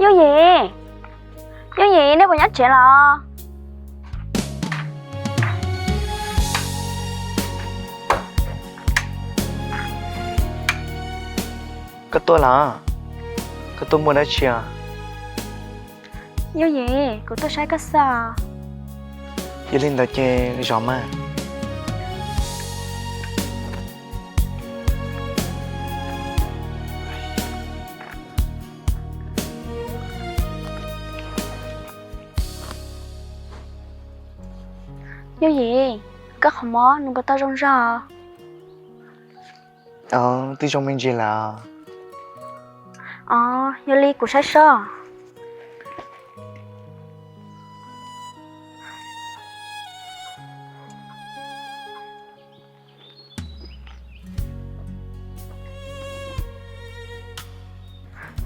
Yooj Yim, Yooj Yim, nej puas nyob tsev los? Koj tuaj los? Koj tuaj muaj dab tsi os? Yooj Yim, kuv tuaj saib koj xwb os. Yog li ntawd ces zov mas. Yooj Yim, koj qhov mob nws puas tau zoo zog? Twb zoo me ntsis lawm. Os, yog li kuv saib seb.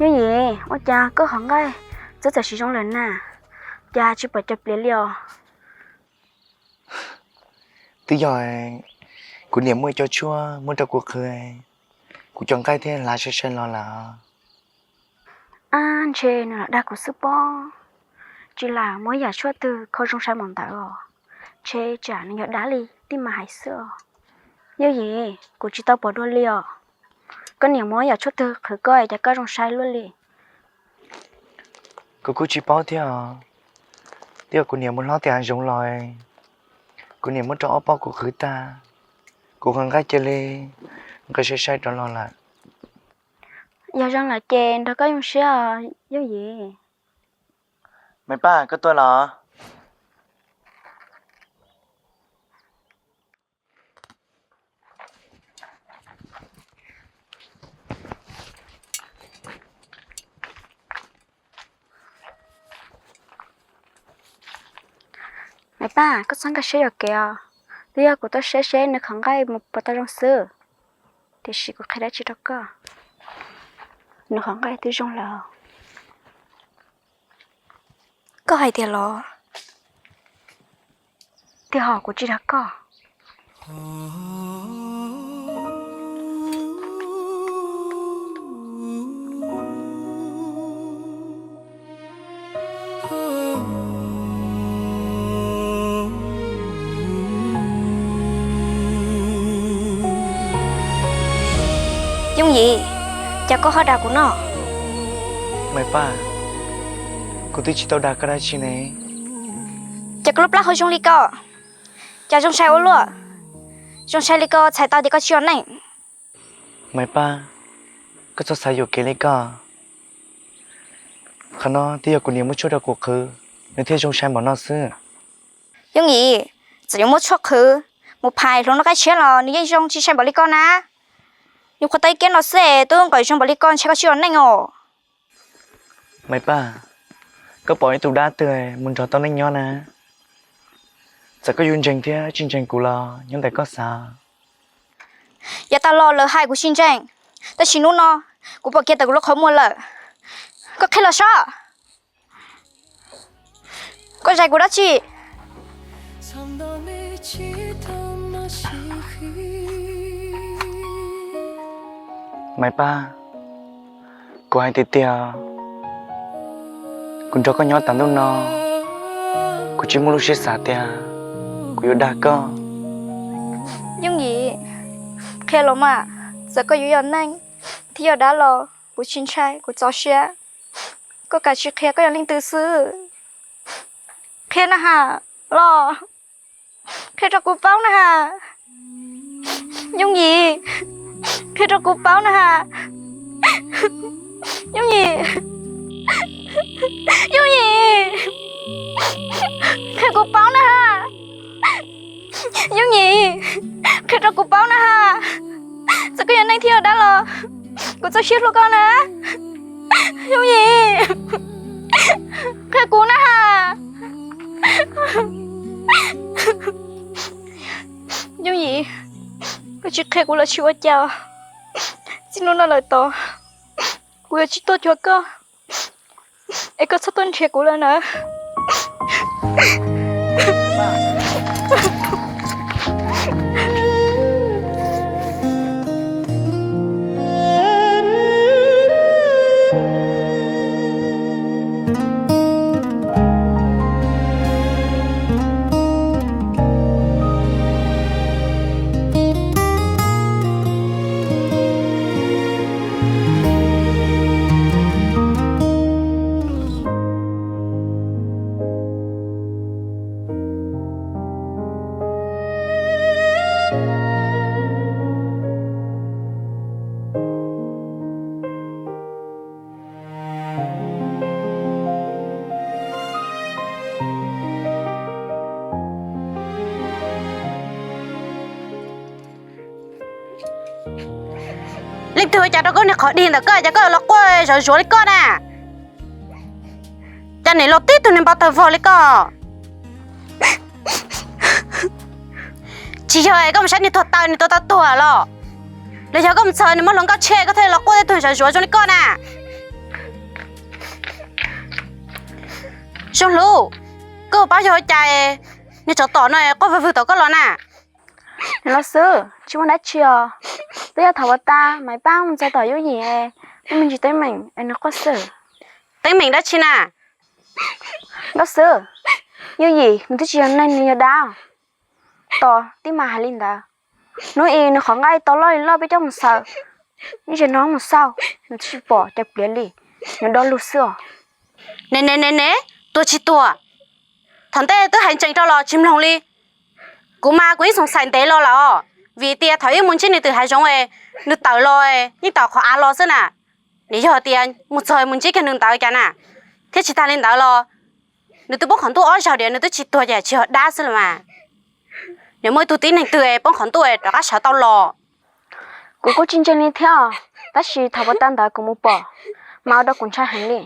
Yooj Yim, ua cas koj qhov nqaij txawm txawm tsis zoo lawm na? Cas tsis pom cov pliav li os? Twb yog kuv niam muaj cov tshuaj muab rau kuv qhwv, kuv cov nqaij thiaj hlav sai sai los lawm. Ab, ntshe nws lam dag kuv xwb pob. Tsis lam muaj yam tshuaj twg kho zoo sai npaum ntawd os. Ntshe tsam nws yog dab li tij mas hais xwb os. Yooj Yim, kuv tsis tau pom dua li os. Koj niam muab yam tshuaj twg qhwv koj es cas koj zoo sai luaj li? Kuv kuj tsis paub thiab os. Twb yog kuv niam mus hlob tim hav zoov los, kuv niam muab rau ob poj kuv qhwv tag, kuv qhov nqaij cia li nqis sai sai rov los lawm. Yog zoo lawm ces nrog koj zoo siab os Yooj Yim. Maiv Paj, koj tuaj los? Maiv Paj, koj txhob nkag siab yuam kev os. Twb yog kuv tuaj saib seb nws qhov nqaij mus puas tau zoo xwb, tiam sis kuv qhia dab tsi rau koj, nws qhov nqaij twb zoo lawm. Koj hais tiag los? Tiag hos, kuv tsis dag koj. Yooj Yim, cas koj ho dag kuv no? Maiv Paj, kuv twb tsis tau dag koj dab tsi ne. Cas koj lub plab hau zoo li ko? Cas zoo sai ua luaj? Zoo sai li ko txhais tau tias koj tsis yog neeg. Maiv Paj, koj txhob xav yuam kev li ko. Qhov no twb yog kuv niam muab tshuaj rau kuv qhwv, nws thiaj zoo sai npaum no xwb. Yooj Yim, txawm yuav muab tshuaj qhwv mus phais hluas nraug qaib tshiab los nws yeej zoo tsis sai npaum li ko na. Nyuam qhuav tau ib kiab no xwb es twb nqawm zoo npaum li ko, ntshai koj tsis yog neeg os. Maiv Paj, koj pom ib tug dab twg mus nrog tau neeg nyob na? Txawm koj yuav ntseeg thiab tsis ntseeg kuv los nyob ntawm koj xav. Yav tas los lawv hais kuv tsis ntseeg, tab sis hnub no kuv pom kiag tawm kuv lub qhov muag lawm. Koj qhia los saib, koj zais kuv dab tsi? Maiv Paj, kuv hais tiag tiag, kuv nrog koj nyob tas ntuj no, kuv tsis muaj lub siab xav tias kuv yuav dag koj. Yooj Yim, qhia los mas, txawm koj yuav yog neeg thiab yog dab los kuv tsis ntshai, kuv txaus siab. Koj kav tsij qhia koj yog leej twg xwb. Qhia na has, los qhia rau kuv paub na has. Yooj Yim, qhia rau kuv paub na has. Yooj Yim, Yooj Yim, qhia kuv paub na has. Yooj Yim, qhia rau kuv paub na has. Txawm koj yog neeg thiab yog dab los kuv txaus siab hlub koj na. Yooj Yim, qhia kuv na has. Yooj Yim, koj tsis qhia kuv los tsis ua cas. Txij hnub no lawm tod, kuv yuav tsis tuaj cuag koj, es koj txhob tuaj nrhiav kuv lawm na. Leej twg ua cas rau koj niag qhov dig ntawm koj, cas koj los quaj zov zuav li koj na? Cas nim los tib tug niag npau taws vog li koj? Tsis yog es koj mus saib niag tuag taw, niag tuag taw tuag los, los yog koj mus txog niag muab hluas nkauj tshiab koj thiaj los quaj tib tug zov zuav zoo li koj na? Zoo Hlub, koj paub yog ua cas niag tsov tom no quaj vwg vwg tom koj los na? Los xwb, tsis muaj dab tsi os. Twb yog thaum ua tas Maiv Paj mus txog tom Yob Yim, muaj me ntsis teeb meem es nws quaj xwb. Teeb meem dab tsi na? Los xwb, Yob Yim nws twb tsis yog neeg, nws yog dab. Tos tib mas hais li ntawd, hnub ib nws qhov nqaij tau loj li loj peb coj mus xaws, ib zaug no mus xauj nws twb tsis pom cov pliav li, nws do lug xwb os. Ne ne ne ne, tuag tsis tuag? Thaum ntej twb hais ntsees rau los tsis mloog li. Kuv mas kuv yeej xoom xaim ntev los lawm os, vim tias thaum ib mus ntsib nws twb hav zoov es nws tawm los yeej tawm qhov av los xwb na. Nim yog tias mus txog mus ntsib kiag nws ntawd cas na. Thiab tsis tas li ntawd los nws twb poob qhov ntuj ob zaug diam, nws twb tsis tuag ces tsis yog dab xwb los mas. Nws muaj ib tug tib neeg twg poob qhov ntuj rov qab sawv tau los? Kuv kuj tsis ntseeg li thiab, tab sis thaum ua tas ntawd kuv mus pom, mas ua rau kuv ntshai heev li.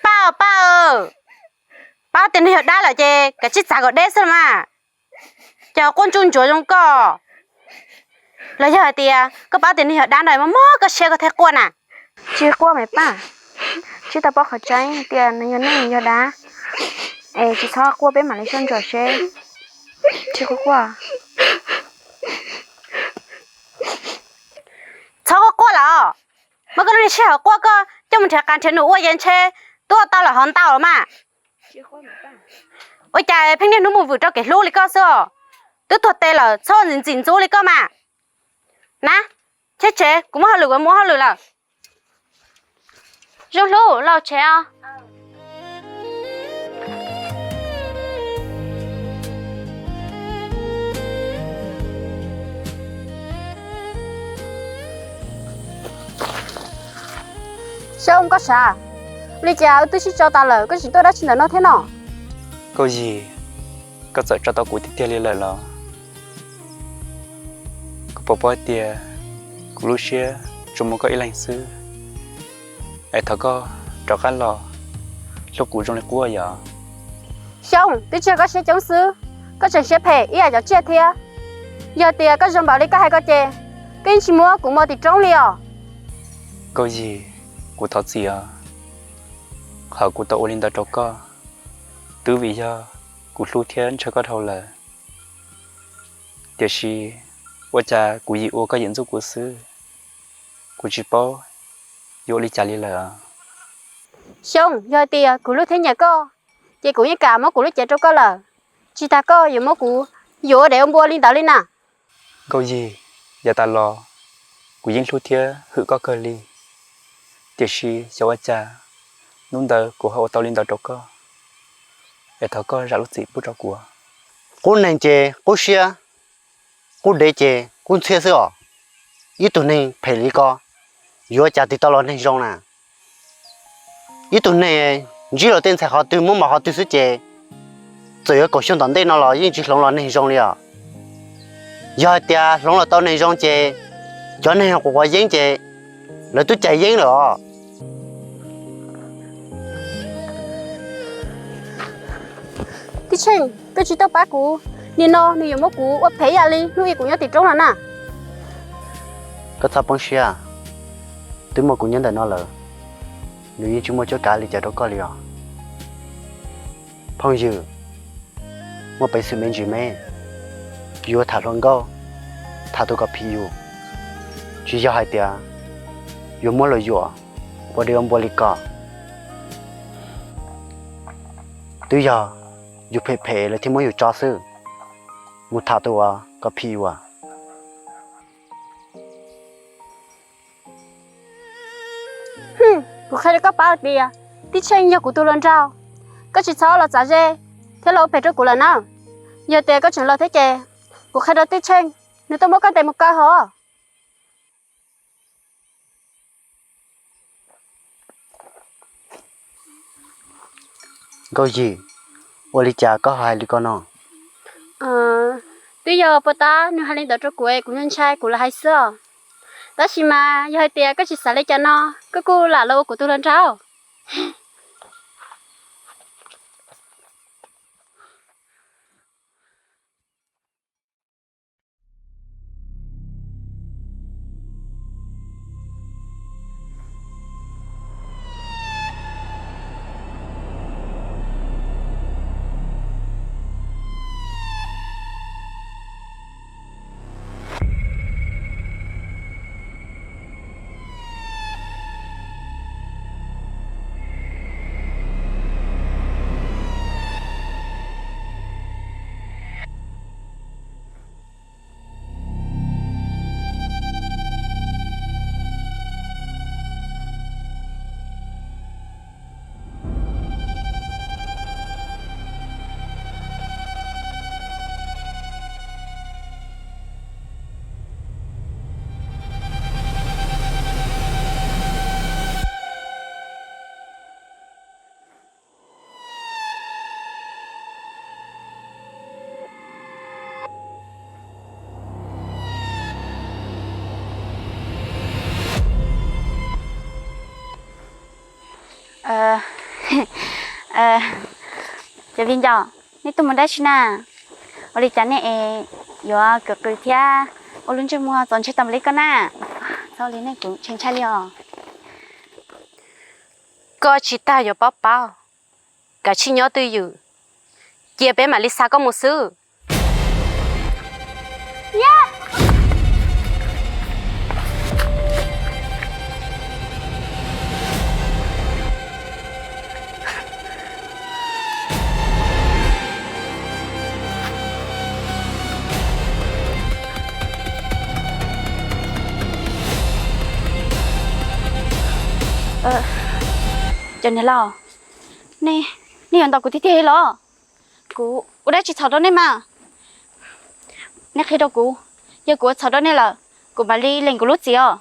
Paj, Paj, paub tias nws yog dab lawm ces kav tsij txav kom deb xwb los mas. Cas quaj ntsuj ntsuav zoo koj? Los yog hais tias koj paub tias nws yog dab ntawd mas mob koj siab koj thiaj quaj na? Tsis quaj Maiv Paj, tsis tau paub qhov tseeb tias nws yog neeg yog dab, es tsis txhob quaj peb mam li soj ntsuam seb. Tsis quaj quaj. Txhob quaj quaj lawm, muab koj lub niag sij hawm quaj koj coj mus nrhiav qas nrhiav num ua ces ntshe twb ua tau lawm hov ntau los mas. Ua cas pheej niaj hnub mus vwm rau kev hlub li koj xwb os? Twb tuag tes lawm txhob ntxim ntxim ntxub li koj mas. Na, cheb tsev, kuv muaj hauj lwm kuv mus hauj lwm lawm. Zoo Hlub, los tsev os. Xyoob, koj sav, li cas wb twb sib tso tas lawm koj tseem tuaj dab tsi ntawm no thiab no? Nkauj Yig, koj txawm tso tau kuv tiag tiag li lawm los? Kuv puas paub tias kuv lub siab tsuas muaj koj ib leeg xwb, es thov koj rov qab los hlub kuv zoo li qub yom? Xyoob, twb tsis yog koj siab coob xwb, koj tseem siab phem ib yam cov tsiaj thiab. Yog tias koj zoo npaum li koj hais ko ces, koj yeej tsis muab kuv npo tim roob li os. Nkauj Yig, kuv thov txim os, qhov kuv tau ua li ntawd rau koj, twb vim yog kuv hlub thiab ntshaw koj dhau lawm. Tiam sis ua cas kuv yim ua koj yim ntxub kuv xwb, kuv tsis paub yuav ua li cas li lawm. Xyoob, yog hais tias kuv hlub thiab nyiam koj, ces kuv yeej kam muab kuv lub cev rau koj lawm, tsis tas koj yuav muab kuv yuam ua dev ua npua li ntawd li na. Nkauj Yig, yav tas los kuv yeej hlub thiab hwm koj kawg li, tiam sis xyov ua cas hnub ntawd kuv ho ua tau li ntawd rau koj, es thov koj zam lub txim pub rau kuv. Qub neeg ces qub siab, qub dev ces qub ntxhiab xwb os. Ib tug neeg phem li ko, yuav ua cas tig tau los neeg zoo na? Ib tug neeg ntsib luag tej ntxhais qhov twg muab npaum qhov twg xwb ces txawm yuav kaum xyoo tom ntej no los yeej tsis hloov los neeg zoo li os. Yog hais tias hloov los tau neeg zoo ces cov neeg quav quav yeeb ces lawv twb cais yeeb lawm os. Tij Tsheej, koj tsis tuaj pab kuv, nim no nws yuav muab kuv ua phem ib yam li hnub ib kuv nyob tim roob no na. Koj txhob poob siab, twb muaj kuv nyob ntawm no lawm, nws yeej tsis muaj cuab kav li cas rau koj li os. Phooj ywg, muaj peev xwm me ntsis me, yuav tham hluas nkauj, tham tus kom phim yus, tsis yog hais tias yuav muab luag yuam ua dev ua npua li ko. Twb yog yus phem phem lawv thiaj muab yus tso xwb, mus tham tus uas kom phim yus. Kuv qhia rau koj paub hais tias Tij Tsheej yog kuv tus hluas nraug, koj tsis txhob los txav ze thiab los ua phem rau kuv lawm na. Yog tias koj tseem los thiab ces kuv qhia rau Tij Tsheej, nws tuaj muab koj ntes mus kaw hov. Nkauj Yig, ua li cas koj ho hais li ko no? Twb yog puag ta nws hais li ntawd rau kuv es kuv ntshai kuv lam hais xwb os. Tab sis mas yog hais tias koj tsis xav li cas no, koj kuj lam los ua kuv tus hluas nraug. Cov viv ncaus, nej tuaj mus dab tsi na? Ua li cas nej es yuav khwv khwv thiab ua lub ntsej muag txaus ntshai tau npaum li koj na? Txhob ua li nej, kuv ntshai ntshai li os. Koj tsis tas yuav paub paub, kav tsij nyob twj ywm, cia peb mam li xa koj mus xwb. Cov niam laus, nej, nej yuav ntaus kuv tiag tiag los? Kuv ua dab tsi txhaum rau nej mas? Nej qhia rau kuv, yog kuv ua txhaum rau nej lawm, kuv mam li lees kuv lub txim os.